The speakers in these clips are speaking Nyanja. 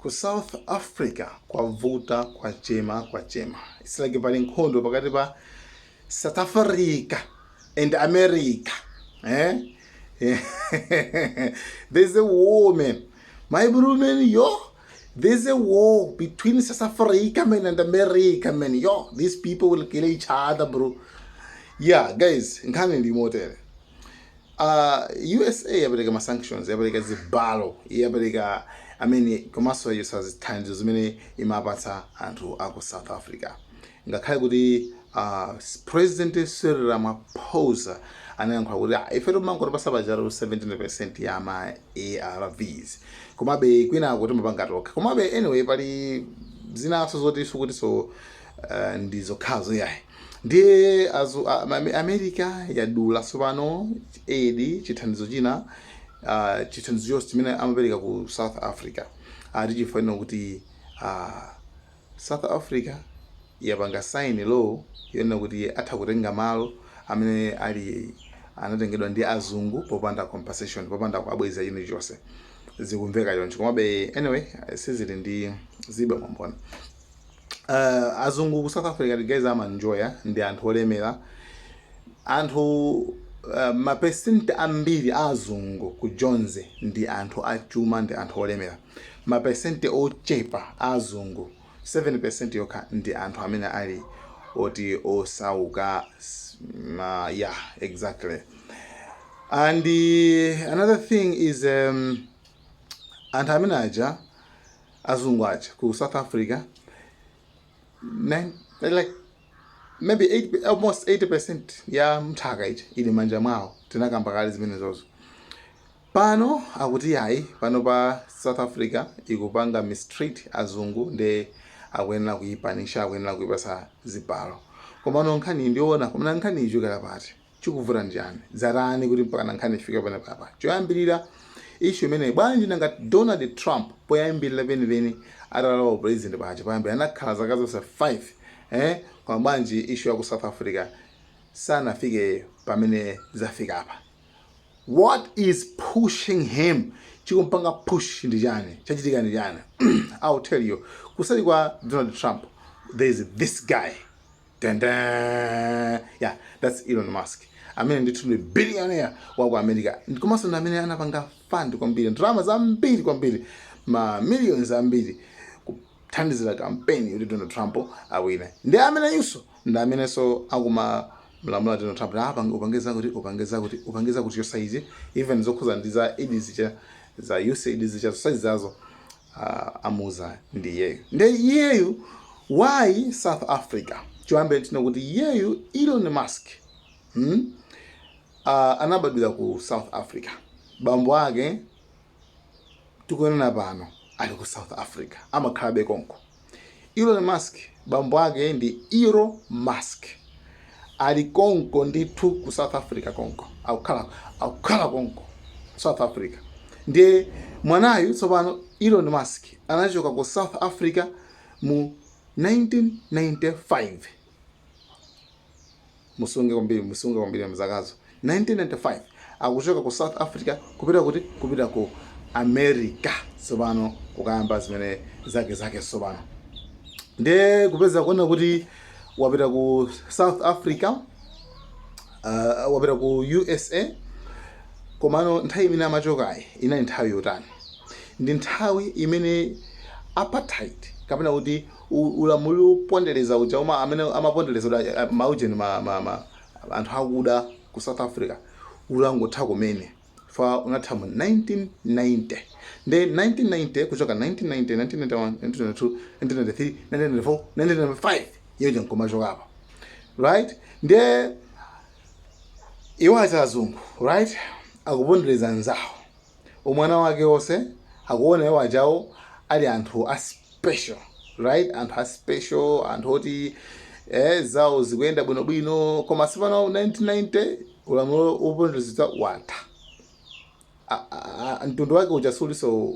Ku South Africa kwavuta, kwachema, kwachema. It's like pali nkhondo pakati pa South Africa and America, eh? There's a war, man. My bro, man, yo, there's a war between South Africa, man, and America, man. Yo, these people will kill each other, bro. Yeah, guys, nkhani ndi motere. USA yapereka ma sanctions, yapereka zibalo, yapereka amene komanso yosa zithandizo zimene imapatsa anthu aku South Africa, ngakhale kuti President Cyril Ramaphosa anayankhula kuti, "Ah, ife timangotipasa pachalo 17% ya ma ARVs, komabe kwinako timapanga tokha." Komabe anyway, pali zinanso zoti sikuti so ndi zokhazo yayi. Ndiye America yadula tsopano aid, chithandizo china, chithandizo chonse chimene amapereka ku South Africa, ati chifukwa kuti South Africa yapanga sign law yonena kuti atha kutenga malo amene ali anatengedwa ndi azungu popanda compensation, popanda kuabweza chilichonse. Zikumveka choncho, komabe anyway, sizili ndi ziba mwambona. Azungu ku South Africa, the guys amanjoya, ndi anthu olemera. Anthu mapesenti ambiri a azungu ku Jonzi ndi anthu achuma, ndi anthu olemera. Mapesenti ochepa a azungu, 7% yokha, ndi anthu amene ali oti osauka. Yeah, exactly. And another thing is anthu amene aja, azungu aja ku South Africa, like maybe 8, almost 80% ya mthaka ija ili manja mwawo. Tinakamba kale zimenezozo. Pano akuti yayi, pano pa South Africa ikupanga mistreat azungu, nde akuyenera kuyipanisha, akuyenera kuyipasa zibalo. Komano nkhani ndiona, komana nkhani ichokera pati? Chikuvuta njani? Zatani kuti mpaka nkhani ifike pano papa? Choyambirira, issue imeneyi bwanji nanga Donald Trump poyambirira penipeni atalowa president paja, poyambira anakhala zaka zonse 5, eh? Koma bwanji issue ya ku South Africa sanafike pamene zafika apa? What is pushing him? Chikumpanga push ndi chani? Chachitika ndi chani? I'll tell you. Kusali kwa Donald Trump there is this guy. Dun, dun. Yeah, that's Elon Musk, amene ndithu ndi billionaire wa ku America, komanso ndi amene anapanga fund kwambiri, ndalama zambiri kwambiri, ma millions ambiri, kuthandizira campaign yoti Donald Trump awine. Ndi amene yuso ndi amenenso akuma mlamula Donald Trump, apa upangeza kuti, upangeza kuti, upangeza kuti yosaizi, even zokhuza ndi za AIDS cha za USAID zicha saizi zazo, amuza ndi iyeyo. Ndi iyeyu. Why South Africa? Choyambira tina kuti iyeyu Elon Musk, Anabadwira ku South Africa. Bambo ake tikunena pano ali ku South Africa, amakhalabe konko. Elon Musk, bambo ake ndi Errol Musk, ali konko ndithu ku South Africa konko, akukhala konko South Africa. Ndiye mwanayu tsopano Elon Musk anachoka ku South Africa mu 1995. Musunge kwambiri, musunge kwambiri mzakazo. 1995 akuchoka ku South Africa kupita kuti? Kupita ku America tsopano, kukayamba zimene zake zake tsopano. Ndiye kupeza kuona kuti wapita ku South Africa, wapita ku USA. Komano nthawi imene amachokayi inali nthawi yotani? Ndi nthawi imene apartheid, kapena kuti ulamuliro upondereza uja uma amene amapondereza maujeni ma anthu akuda ku South Africa, ulangotha kumene fa unatha mu 1990. Nde 1990, kuchoka 1990, 1991, 1992, 1993, 1994, 1995, iyo nkomachokapa, right? Ndiye iwo acha azungu, right, akupondereza nzawo. Umwana wake wonse akuona iwo ajawo ali anthu a special, right? Anthu a special, anthu oti zawo zikuyenda bwinobwino. Koma sipano 1990 ulamuliro upondereza watha. Mtundu wake uja suliso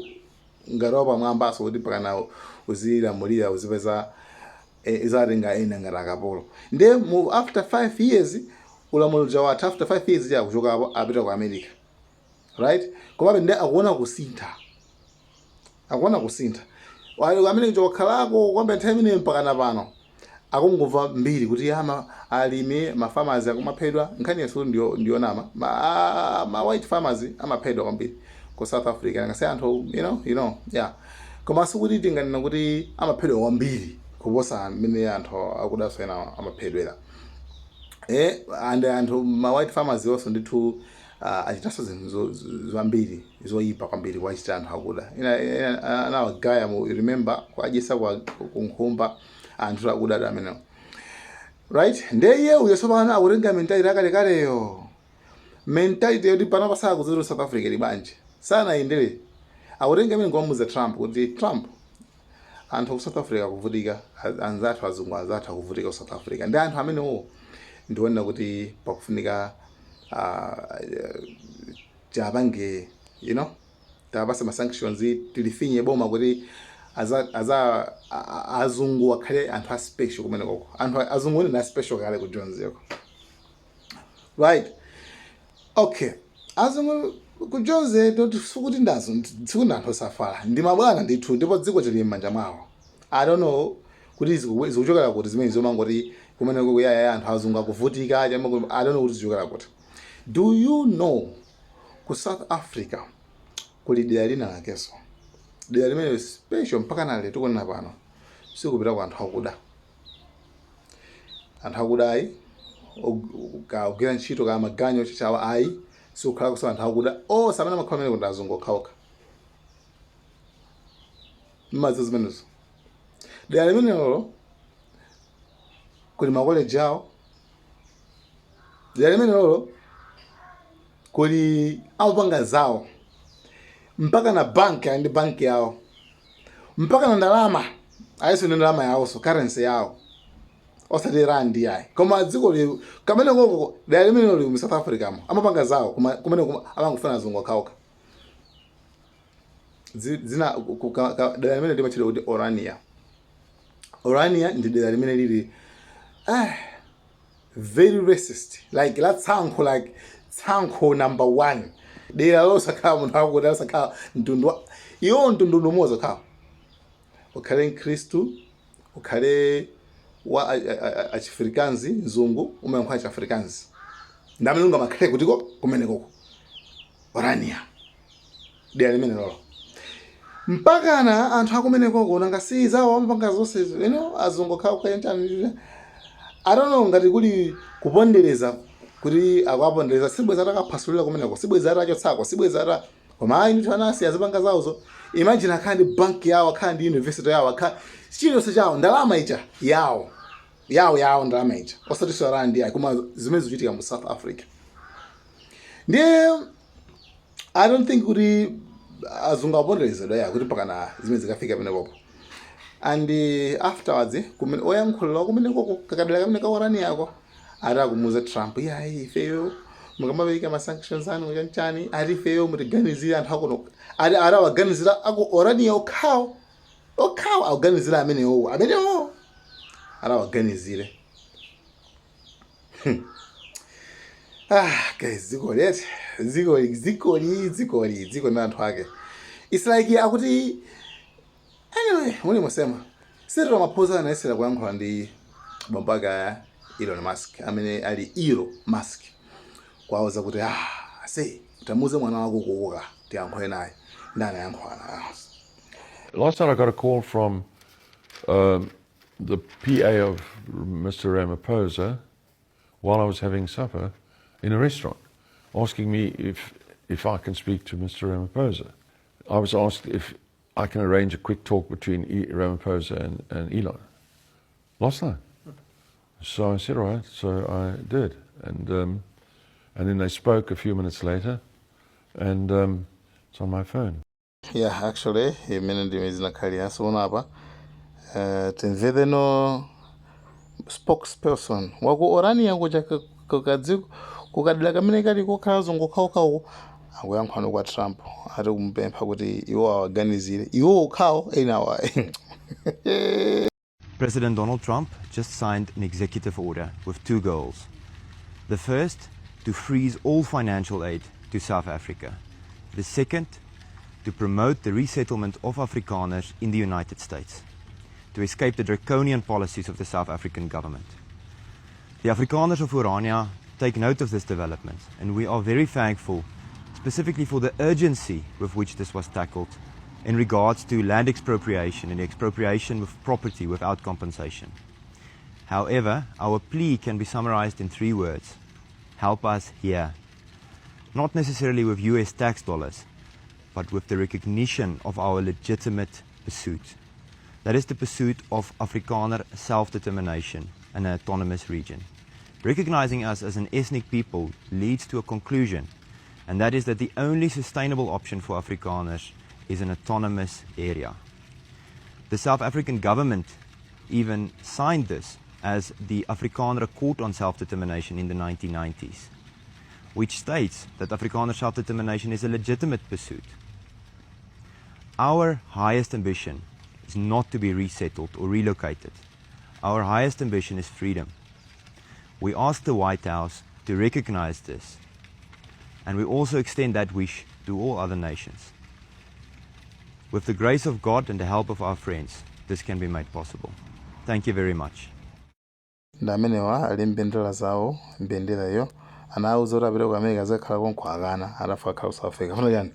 ngati wapamwambaso kuti pakana uzilamulira, uzipeza izatenga ena ngati akapolo. Ndiye mu after 5 years ulamuliro uja watha. After 5 years ja kuchokapo apita ku America, right? Komabe ndiye akuona kusintha, akuona kusintha. Amene wakhalako kwambiri nthawi imeneyo mpakana pano akungomva mbiri kuti ama alimi, ma farmers akumaphedwa. Nkhani yaso ndiyonama. Ma white farmers amaphedwa kwambiri ku South Africa, ngase anthu yeah, koma sikuti tinganena kuti amaphedwa kwambiri kuposa mmene anthu akudaso ena amaphedwera. And anthu, ma white farmers onso ndithu achitanso zinthu zambiri zoyipa kwambiri kuwachita anthu akuda. Ina anawagaya mu, you remember, kuadyesa kwa kunkhumba anthu akuda ati amenewo, right? Ndiye iye uyo tsopano akutenga mentality akalekaleyo, mentality yoti pano pasaka kudzero South Africa ili bwanji, sanayendere. Akutenga imene kuwamuza Trump kuti, "Trump, anthu ku South Africa akuvutika, anzathu azungu anzathu akuvutika ku South Africa, ndi anthu amenewo ndionena kuti pakufunika tiapange tiapase ma sanctions, tilifinye boma kuti aza azungu akhale anthu a special kumene koko." Anthu azungu ndi a special kale ku Jones yako, right? Okay, azungu ku Jones toti sikuti ndazo, sikuti anthu osafala, ndi mabwana ndithu, ndipo dziko tili m'manja mwawo. I don't know kuti zikuchokera kuti zimene zomangoti kumene kuyaya anthu azungu akuvutika. I don't know kuti zikuchokera kuti. Do you know ku South Africa kuli dera lina lakenso, dera limene special mpaka nale tikunena pano sikupita ku anthu akuda, anthu akuda ayi, kugwira ntchito ka maganyo chachawa ayi, sikukhala kuso anthu akuda onse amene amakhala amene kuti azungu okhaokha? Mmadziwa zimenezo? Dera limenelo kuli makoleji awo, dera limenelo kuli amapanga zawo, mpaka na banki ali ndi banki yawo, mpaka na ndalama ayiso ndi ndalama yawonso, currency yawo, osati rand yayi. Koma dziko li kamene koko, dera limenelo li mu South Africa mo amapanga zawo, koma kumene amangofuna azungu okhaokha. Dzina dera limene limatchedwa kuti Orania. Orania ndi dera limene lili very racist, like la tsankho, like tsankho number one, dera losakhala munthu akuti losakhala mtundu iwo mtundu umodzi okhawo, ukhale mkhristu, ukhale wa achiafrikanzi, mzungu umayankhula chiafrikanzi, ndi amene ungamakhale kutiko kumene koko Orania, dera limene lolo mpakana anthu akumene koko nanga si zawo amapanga zonse azungu okhawo kayentani. I don't know ngati kuli kupondereza kuti akuwapondereza, sibweza atakaphwasulira kumeneko, sibweza atachotsako, sibweza ata, koma ayi ndithu anasi azipanga zawozo. Imagine, akhala ndi banki yawo, akhala ndi university yawo, akhala chiliyonse chawo, ndalama ija yawo yawo yawo, ndalama ija osati rand yayi, koma zimene zikuchitika mu South Africa. Ndiye I don't think kuti azungu aponderezedwa ya kuti mpakana zimene zikafika pamenepopo. And afterwards kumene oyankhulira kumene koko kakadera kamene ka Orania yako ati akumuuza Trump, "Iyayi, ifeyo mukamapeleka ma sanctions anu chanchani, ati ifeyo mutiganizire anthu akuno." Ati awaganizira aku Orania okhawo okhawo, akuganizira amenewo amenewo, ati awaganizire. Ah guys, dziko leti, dziko, dzikoli, dzikoli, dziko ndi anthu ake. It's like akuti, anyway, muli musema Cyril Ramaphosa anayesera kuyankhula ndi bambo ake a Elon Musk amene ali Elon Musk, kwauza kuti, "Ah, ase, tamuze mwana wako kukoka tiyankhule naye." Ndi anayankhula naye. Last night I got a call from the PA of Mr. Ramaphosa while I was having supper in a restaurant, asking me if I can speak to Mr. Ramaphosa. I was asked if I can arrange a quick talk between Ramaphosa and Elon last night. So I said, "All right." So I did. And then they spoke a few minutes later, and it's on my phone. Yeah, actually imene ndime zinakhalira siona apa. Timvereno spokesperson waku Orania kuja kukadziko kukadera kamene kali kokhala azungu okhaokhawo, akuyankhulano kwa Trump, ati kumupempha kuti iwo awaganizire iwo okhawo, enawa. President Donald Trump just signed an executive order with two goals. The first, to freeze all financial aid to South Africa. The second, to promote the resettlement of Afrikaners in the United States, to escape the draconian policies of the South African government. The Afrikaners of Orania take note of this development, and we are very thankful specifically for the urgency with which this was tackled in regards to land expropriation and the expropriation of property without compensation. However, our plea can be summarized in three words: help us here. Not necessarily with US tax dollars, but with the recognition of our legitimate pursuit. That is the pursuit of Afrikaner self-determination and an autonomous region. Recognizing us as an ethnic people leads to a conclusion, and that is that the only sustainable option for Afrikaners is an autonomous area. The South African government even signed this as the Afrikaner Accord on Self-Determination in the 1990s, which states that Afrikaner self-determination is a legitimate pursuit. Our highest ambition is not to be resettled or relocated. Our highest ambition is freedom. We ask the White House to recognize this, and we also extend that wish to all other nations. With the grace of God and the help of our friends, this can be made possible. Thank you very much. Ndi amenewa ali mbendera zawo. Mbenderayo anawuza kuti apite ku America, azakhala konko, akana. Adafa akhala ku South Africa. Afuna chani?